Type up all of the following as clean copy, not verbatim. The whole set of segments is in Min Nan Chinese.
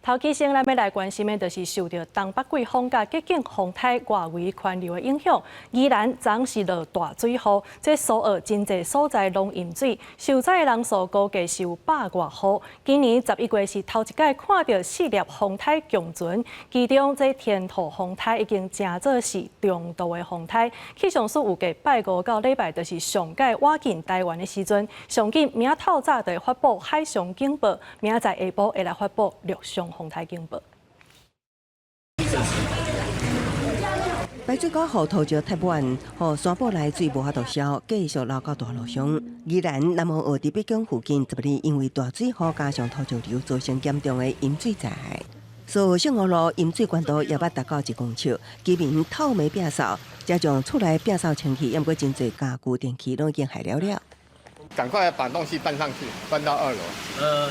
頭起先，咱欲來關心的，就是受著東北季風佮激進風颱外圍環流的影響，宜蘭昨是落大水雨，這蘇澳真濟所在攏淹水，受災的人數估計是有百外戶。今年11月是頭一擺看著四粒風颱共存，其中這天兔風颱已經成做是中度的風颱。氣象署預計拜五到禮拜就是上蓋倚近台灣的時陣，上緊明仔透早就會發布海上警報，明仔載下晡會來發布陸上風颱警報。排水溝予土石塞滿，予山坡內水無法度消，繼續流到大路上。宜蘭南澳佇北港附近，昨日因為大水雨加上土石流，造成嚴重的淹水災害。蘇澳聖湖路淹水懸度也捌達到1公尺，居民透暝摒掃，才將厝內摒掃清氣，毋過真濟家具電器攏已經害了了。趕快把東西搬上去，搬到二樓。啊，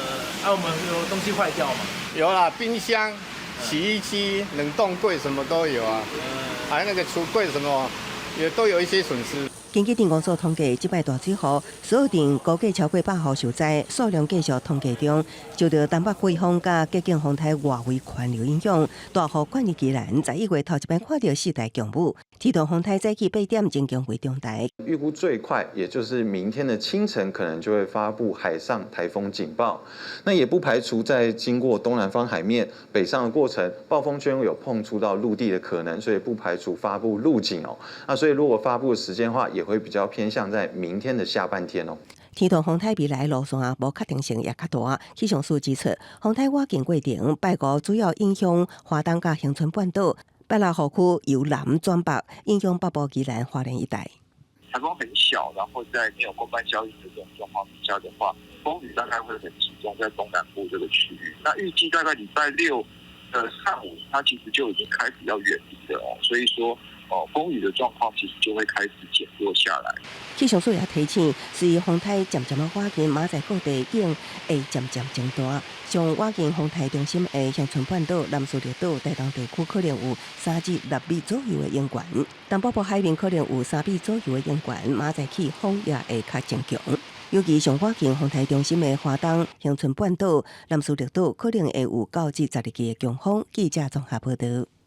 我們有東西壞掉嗎？有啦，冰箱、洗衣機、冷凍櫃什麼都有啊，還有那個櫥櫃什麼，也都有一些損失。根據鎮公所統計，這擺大水雨，蘇澳鎮估計超過百戶受災，數量繼續統計中。受著東北季風佮激進風颱外圍環流影響，大雨灌入宜蘭，11月頭一擺看著四大強雨，天兔風颱早起8點增強為中台。預估最快也就是明天的清晨，可能就會發布海上颱風警報。那也不排除在經過東南方海面北上的過程，暴風圈有碰觸到陸地的可能，所以不排除發布陸警哦。那所以如果發布的時間的話，也會比較偏向在明天的下半天哦。天兔風颱未來路線無確定性也較大，氣象署指出，風颱倚近過程，拜五主要影響花東佮恆春半島，拜六雨區由南轉北，影響北部宜蘭花蓮一帶。颱風很小，然後在沒有空翻效應的這種狀況底下的話，風雨大概會很集中在東南部這個區域。那預計大概禮拜六的上午，它其實就已經開始要遠離了哦，所以說哦，風雨的狀況其實就會開始減弱下來。氣象署也提醒，隨風颱漸漸仔倚近，明仔載各地雨會漸漸增大。上倚近風颱中心的恆春半島、南勢綠島、台東地區可能有3至6米左右的湧懸；東北部海面可能有3米左右的湧懸。明仔載起風也會較增強。尤其上倚近風颱中心的花東、恆春半島、南勢綠島，可能會有9至12級的強風。記者綜合報導。